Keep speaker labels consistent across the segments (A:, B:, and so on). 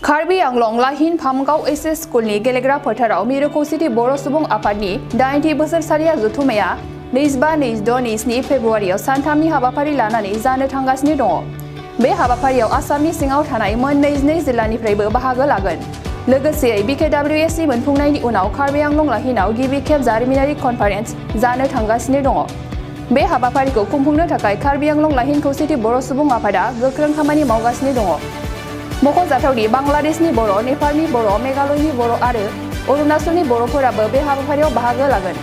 A: Karbi Anglong लाहिन फामगाव SS स्कुलनि गेलेग्रा फोथाराव मिरु खौसेथि बर' सुबुं आफादनि 80 बोसोरसालिया जथुम्माया 25-26-27 फेब्रुवारियाव सानथामनि हाबाफारि लानानै जानो थांगासिनो दङ। बे हाबाफारियाव आसामनि सिङाव थानाय मोन 22 जिल्लानिफ्रायबो बाहागो लागोन। लोगोसेयै BKWSनि मोनफुंनायनि उनाव कार्बि आंलं लाहिनाव गिबि खेब जारिमिनारि कनफारेन्स जानो थांगासिनो दङ। बे हाबाफारिखौ खुंफुंनो थाखाय कार्बि आंलं लाहिन खौसेथि बर' सुबुं आफादा गोख्रों खामानि मावगासिनो दङ। मख'जाथावदि बांलादेशनि बर', नेपालनि बर', मेघालयनि बर' आरो अरुणाचलनि बर'फोराबो बे हाबाफारियाव बाहागो लागोन।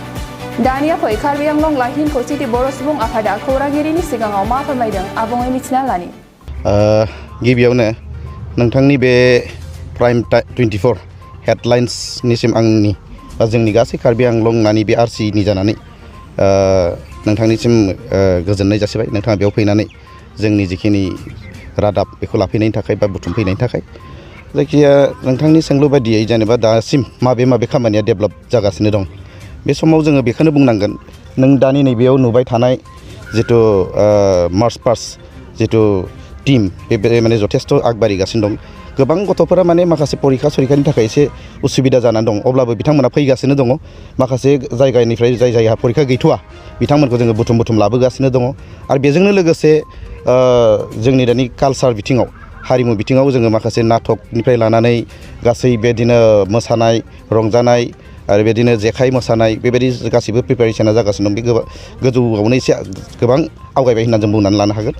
A: दानिया फै कार्बि आंलं लाहिन खौसेथि बर' सुबुं आफादा खौरांगिरिनि सिगाङाव मा फोरमायदों आबुङै मिथिना लानि।
B: गिबियावनो नोंथांनि बे प्राइम 24 हेडलाइन्सनिसिम आंनि बा जोंनि गासै कार्बि आंलंनि बे आरसिनि जानानै नोंथांनिसिम गोजोननाय जासिबाय। नोंथाङा बेयाव फैनानै जोंनि जिखिनि रादाब बेखौ लाफैनायनि थाखाय बा बुथुमफैनायनि थाखाय जायखिया नोंथांनि सोंलु बायदियै जेनेबा दासिम माबे खामानिया डेभेलप जागासिनो दं बे समाव जोङो बेखौनो बुंनांगोन। नों दानि नैबेयाव नुबाय थानाय जिथु मार्च पास्ट जिथु टीम बे माने जथेस्थ' आगबारिगासिनो दं। गोबां गथ'फोरा माने माखासे सरिखानि थाखाय एसे उसुबिदा जानानै दं, अब्लाबो बिथांमोना फैगासिनो दङ। माखासे जायगानिफ्राय जायहा परिखा गैथ'वा बिथांमोनखौ जोङो बुथुम लाबोगासिनो दङ। आरो बेजोंनो लोगोसे जोंनि दानि कालसार बिथिङाव हारिमु बिथिङाव जोङो माखासे नाटकनिफ्राय लानानै गासै बेदिनो मोसानाय रंजानाय आरो बेदिनो जेखाइ मोसानाय बेबायदि गासिबो प्रिपेरेसना जागासिनो दं। बे गोजौआवनो एसे गोबां आवगायबाय होननानै जों बुंनानै लानो हागोन।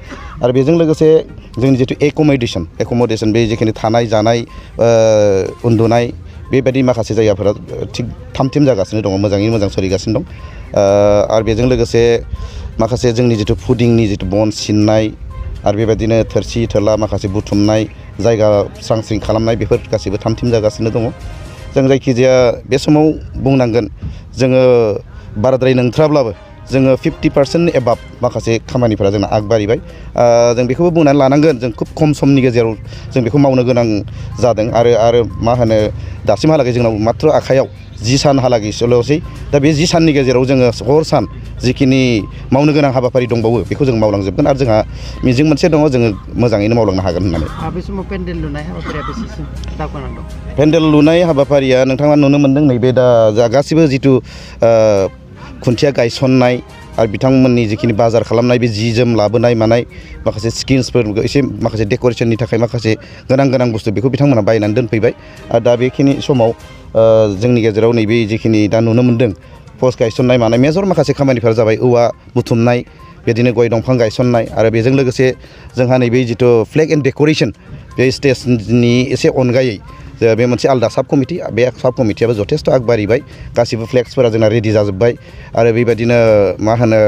B: आरो बेजों लोगोसे जोंनि जिथु एक'मडेसन बे जिखिनि थानाय जानाय उन्दुनाय बेबायदि माखासे जायगाफोरा थिग थाम जागासिनो दङ, मोजाङै मोजां सोलिगासिनो दं। आरो बेजों लोगोसे माखासे जोंनि जिथु फुडिंनि जिथु बन सिननाय आरो बेबायदिनो थोरसि थोरला माखासे बुथुमनाय जायगा स्रां खालामनाय बेफोर गासिबो थाम जागासिनो दङ। जों जायखिजाया बे समाव बुंनांगोन जोङो बाराद्राय नंथ्राब्लाबो जोङो 50% एबाब माखासे खामानिफोरा जोंना आगबारिबाय। जों बेखौबो बुंनानै लानांगोन जों खुब खम समनि गेजेराव जों बेखौ मावनो गोनां जादों। आरो मा होनो दासिमहालागै जोंनाव माथ्र आखायाव 10 सानहालागैसोल'सै। दा बे 10 साननि गेजेराव जोङो हर सान जिखिनि मावनो गोनां हाबाफारि दंबावो बेखौ जों मावलांजोबगोन। आरो जोंहा मिजिं मोनसे दङ जोङो मोजाङैनो मावलांनो हागोन होननानै।
C: बे समाव पेन्डेल लुनाय हाबाफारिया बेसेसिम दावगानानै दं?
B: पेन्डेल लुनाय हाबाफारिया नोंथाङा नुनो मोन्दों नैबे दा गासिबो जिथु खुन्थिया गायसननाय आरो बिथांमोननि जिखिनि बाजार खालामनाय बे जि जोम लाबोनाय मानाय माखासे स्किम्सफोर एसे माखासे डेक'रेसननि थाखाय माखासे गोनां बुस्थु बेखौ बिथांमोना बायनानै दोनफैबाय। आरो दा बेखिनि समाव जोंनि गेजेराव नैबे जिखिनि दा नुनो मोन्दों पस्ट गायसननाय मानाय मेजर माखासे खामानिफोरा जाबाय औवा बुथुमनाय बिदिनो गय दंफां गायसननाय आरो बेजों लोगोसे जोंहा नैबे जिथु फ्लेग एन्ड डेक'रेसन बे स्टेजनि एसे अनगायै बे मोनसे आलादा साब कमिटि, बे साब कमिटियाबो जथेस्थ' आगबारिबाय। गासिबो फ्लेक्सफोरा जोंना रेडि जाजोब्बाय। आरो बेबायदिनो मा होनो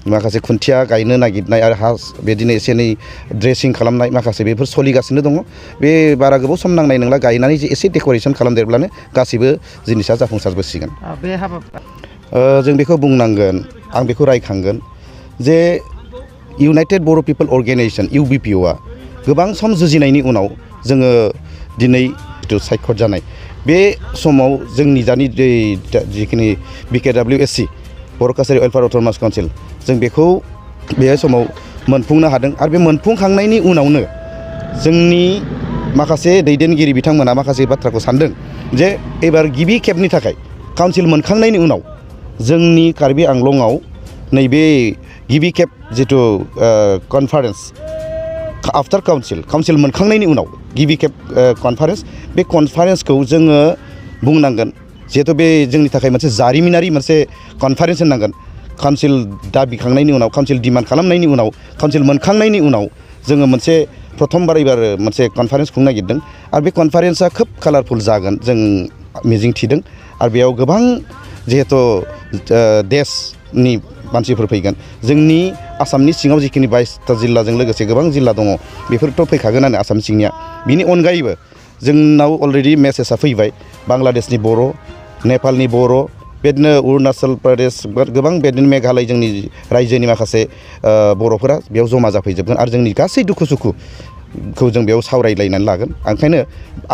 B: माखासे खुन्थिया गायनो नागिरनाय आरो बिदिनो एसे एनै ड्रेसिं खालामनाय माखासे बेफोर सोलिगासिनो दङ। बे बारा गोबाव सम नांनाय नंला, गायनानै जे एसे डेक'रेसन खालामदेरब्लानो गासिबो जिनिसा जाफुंसारबोसिगोन।
C: बे हाबाफारि
B: जों बेखौ बुंनांगोन, आं बेखौ रायखांगोन जे इउनाइटेड बर' पिपल अर्गेनाइजेसन UBPOआ गोबां सम जुजिनायनि उनाव जोङो दिनै जिथु सायख'थ जानाय बे समाव जोंनि दानि जिखिनि BKWSC बर' कालचारेल वेलफेयार अट'नमास काउन्सिल जों बेखौ बे समाव मोनफुंनो हादों। आरो बे मोनफुंखांनायनि उनावनो जोंनि माखासे दैदेनगिरि बिथांमोना माखासे बाथ्राखौ सानदों जे एबार गिबि खेबनि थाखाय काउन्सिल मोनखांनायनि उनाव जोंनि कार्बि आंलंआव नैबे गिबि खेब जिथु कनफारेन्स आफ्टार काउन्सिल मोनखांनायनि उनाव गिबि खेब कनफारेन्स, बे कनफारेन्सखौ जोङो बुंनांगोन जिहेथु बे जोंनि थाखाय मोनसे जारिमिनारि मोनसे कनफारेन्स होननांगोन। काउन्सिल दाबिखांनायनि उनाव, काउन्सिल डिमान्ड खालामनायनि उनाव, काउन्सिल मोनखांनायनि उनाव जोङो मोनसे प्रथमबार एबार मोनसे कनफारेन्स खुंनो नागिरदों। आरो बे कनफारेन्सआ खोब कालारफुल जागोन जों मिजिं थिदों। आरो बेयाव गोबां जिहेथु देशनि मानसिफोर फैगोन। जोंनि आसामनि सिङाव जिखिनि 22टा जिल्लाजों लोगोसे गोबां जिल्ला दङ बेफोरथ' फैखागोनानो आसाम सिंनिया। बिनि अनगायैबो जोंनाव अलरेडि मेसेजआ फैबाय बांलादेशनि बर', नेपालनि बर', बेदिनो अरुणाचल प्रदेश गोबां बेदिनो मेघालय जोंनि रायजोनि माखासे बर'फोरा बेयाव जमा जाफैजोबगोन। आरो जोंनि गासै दुखु सुखुखौ जों बेयाव सावरायलायनानै लागोन। ओंखायनो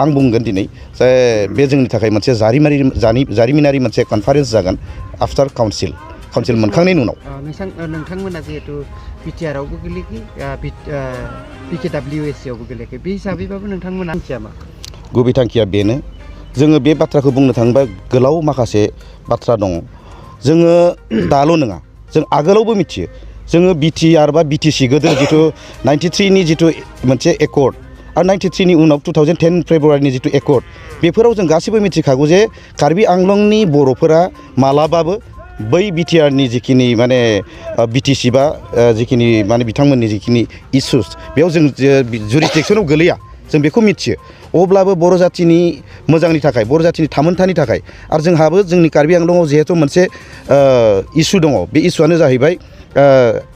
B: आं बुंगोन दिनै जे बे जोंनि थाखाय मोनसे जारिमिनारि मोनसे कनफारेन्स जागोन आफ्टार काउन्सिल मोनखांनायनि उनाव।
C: नोंथांमोना जिहेतु बिटिआरआवबो गोलैखै BKWSCआवबो गोलैखै, बे हिसाबैबाबो नोंथांमोना मिथिया मा?
B: गुबै थांखिया बेनो जोङो बे बाथ्राखौ बुंनो थाङोबा गोलाव माखासे बाथ्रा दङ जोङो दाल' नङा जों आगोलावबो मिथियो जोङो बिटिआर बा बिटिसि गोदो जिथु 93 नि जिथु मोनसे एकर्ड आरो 93 नि उनाव 2010 फेब्रुवारिनि जिथु एकर्ड बेफोराव जों गासैबो मिथिखागौ जे कार्बि आंलंनि बर'फोरा मालाबाबो बै बिटिआरनि जिखिनि माने बिटिसि बा जिखिनि माने बिथांमोननि जिखिनि इसुस बेयाव जों जुरिसडिक्सनाव गोलैया जों बेखौ मिथियो अब्लाबो बर' जाथिनि मोजांनि थाखाय बर' जाथिनि थामोनथानि थाखाय आरो जोंहाबो जोंनि कार्बि आंलंआव जिहेथु मोनसे इसु दङ बे इसुआनो जाहैबाय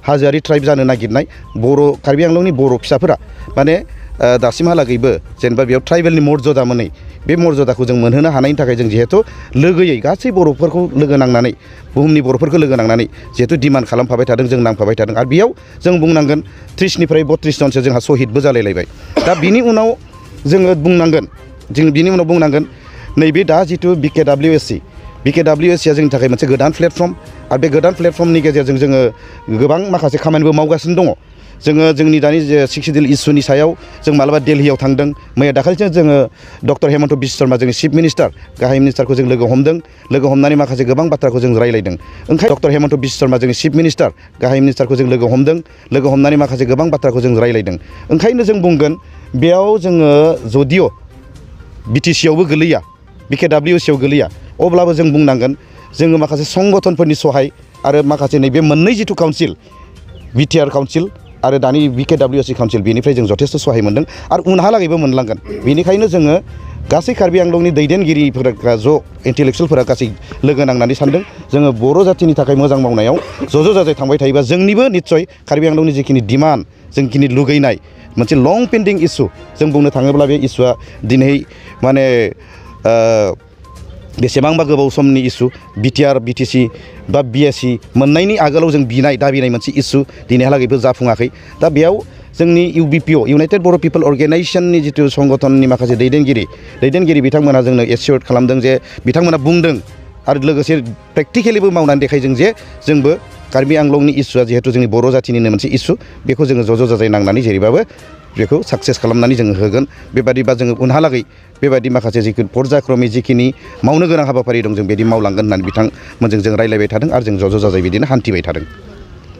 B: हाजोआरि ट्राइब जानो नागिरनाय बर' कार्बि आंलंनि बर' फिसाफोरा माने दासिमहालागैबो जेनेबा बेयाव ट्राइबेलनि मर्यादा मोनै बे मर्यादाखौ जों मोनहोनो हानायनि थाखाय जों जिहेथु लोगोयै गासै बर'फोरखौ लोगो नांनानै बुहुमनि बर'फोरखौ लोगो नांनानै जिहेथु डिमान्ड खालामफाबाय थादों जों नांफाबाय थादों आरो बेयाव जों बुंनांगोन 30 निफ्राय 32 जनसो जोंहा सहिदबो जालायलायबाय दा बिनि उनाव जोङो बुंनांगोन नैबे दा जिथु BKWSCआ जोंनि थाखाय मोनसे गोदान प्लेटफर्म आरो बे गोदान प्लेटफर्मनि गेजेरजों जोङो गोबां माखासे खामानिबो मावगासिनो दङ जोङो जोंनि दानि जे 60 इस्युनि सायाव जों मालाबा दिल्लीयाव थांदों मैया दाखालिसो जोङो डक्टर हेमन्त बिश्व शर्मा जोंनि चिफ मिनिस्टार गाहाय मिनिस्टारखौ जों लोगो हमदों लोगो हमनानै माखासे गोबां बाथ्राखौ जों रायलायदों ओंखायनो डक्टर हेमन्त बिश्व शर्मा जोंनि चिफ मिनिस्टार गाहाय मिनिस्टारखौ जों लोगो हमदों लोगो हमनानै माखासे गोबां बाथ्राखौ जों रायलायदों ओंखायनो जों बुंगोन बेयाव जोङो जदिअ बिटिसिआवबो गोलैया BKWSCआव गोलैया अब्लाबो जों बुंनांगोन जोङो माखासे संगठनफोरनि सहाय आरो माखासे नैबे मोननै जिथु काउन्सिल बिटिआर काउन्सिल आरो दानि BKWSC काउन्सिल बेनिफ्राय जों जथेस्थ सहाय मोनदों आरो उनहालागैबो मोनलांगोन बेनिखायनो जोङो गासै कार्बि आंलंनि दैदेनगिरिफोरा इन्टेलेक्सुयेलफोरा गासै लोगो नांनानै सानदों जोङो बर' जाथिनि थाखाय मोजां मावनायाव ज' जाजाय थांबाय थायोबा जोंनिबो निस्सय कार्बि आंलंनि जिखिनि डिमान्ड जोंखिनि लुगैनाय मोनसे लं पेन्डिं इस्यु जों बुंनो थाङोब्ला बे इस्युआ दिनै माने बेसेबांबा गोबाव समनि इस्यु बिटिआर बिटिसि बा बिएससि मोननायनि आगोलाव जों दाबिनाय मोनसे इस्यु दिनैहालागैबो जाफुङाखै दा बेयाव जोंनि इउबिपिअ इउनाइटेड बर' पिपल अर्गेनाइजेसननि जिथु संगठननि माखासे दैदेनगिरि बिथांमोना जोंनो एसियर्ड खालामदों जे बिथांमोना बुंदों आरो लोगोसे प्रेक्टिकेलिबो मावनानै देखायदों जे जोंबो कार्बि आंलंनि इस्युआ जिहेतु जोंनि बर' जाथिनिनो मोनसे इस्यु बेखौ जोङो ज' जाजाय नांनानै जेरैबाबो बेखौ साक्सेस खालामनानै जोङो होगोन बेबादिबा जोङो उनहालागै बेबायदि माखासे जिखिनि पर्यायक्रमै जिखिनि मावनो गोनां हाबाफारि दं जों बिदि मावलांगोन होननानै बिथांमोनजों जों रायलायबाय थादों आरो जों ज' जाजाय बिदिनो हान्थिबाय थादों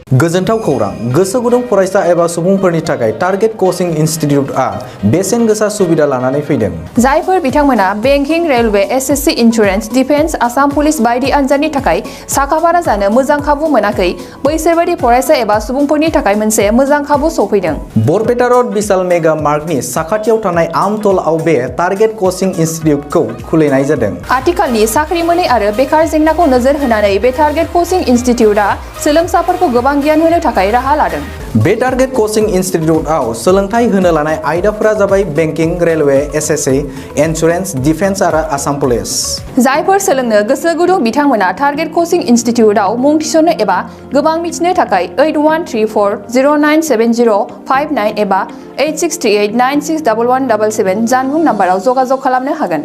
D: गोजोनथाव खौरां गोसो गुदुं फरायसा एबा सुबुंफोरनि थाखाय टारगेट कचिं इनस्टिट्युटआ बेसेन गोसा सुबिदा लानानै फैदों
A: जायफोर बिथांमोना banking railway SSC insurance defence Assam police बायदि आनजादनि थाखाय साखाफारा जानो मोजां खाबु मोनाखै बैसोरबायदि फरायसा एबा सुबुंफोरनि थाखाय मोनसे मोजां खाबु सफैदों
D: बरपेटा रोड विशाल मेगा मार्टनि साखाथियाव थानाय आमतलाव बे टारगेट कचिं इनस्टिट्युटखौ खुलिनाय जादों
A: आथिखालनि साख्रि मोनै आरो बेकार जेंनाखौ नोजोर होनानै बे टारगेट कचिं इनस्टिट्युटआ सोलोंसाफोरखौ गोबां गियान होनो थाखाय राहा लादों
D: बे टारगेट कचिं इनस्टिट्युटआव सोलोंथाइ होनो लानाय आयदाफोरा जाबाय banking railway SSC insurance defence आरो आसाम पुलिस
A: जायफोर सोलोंनो गोसो गुदुं बिथांमोना टारगेट कचिं इनस्टिट्युटआव मुं थिसननो एबा गोबां मिथिनो थाखाय 8134097059 एबा 8638961177 जानबुं नाम्बाराव जगाजग खालामनो हागोन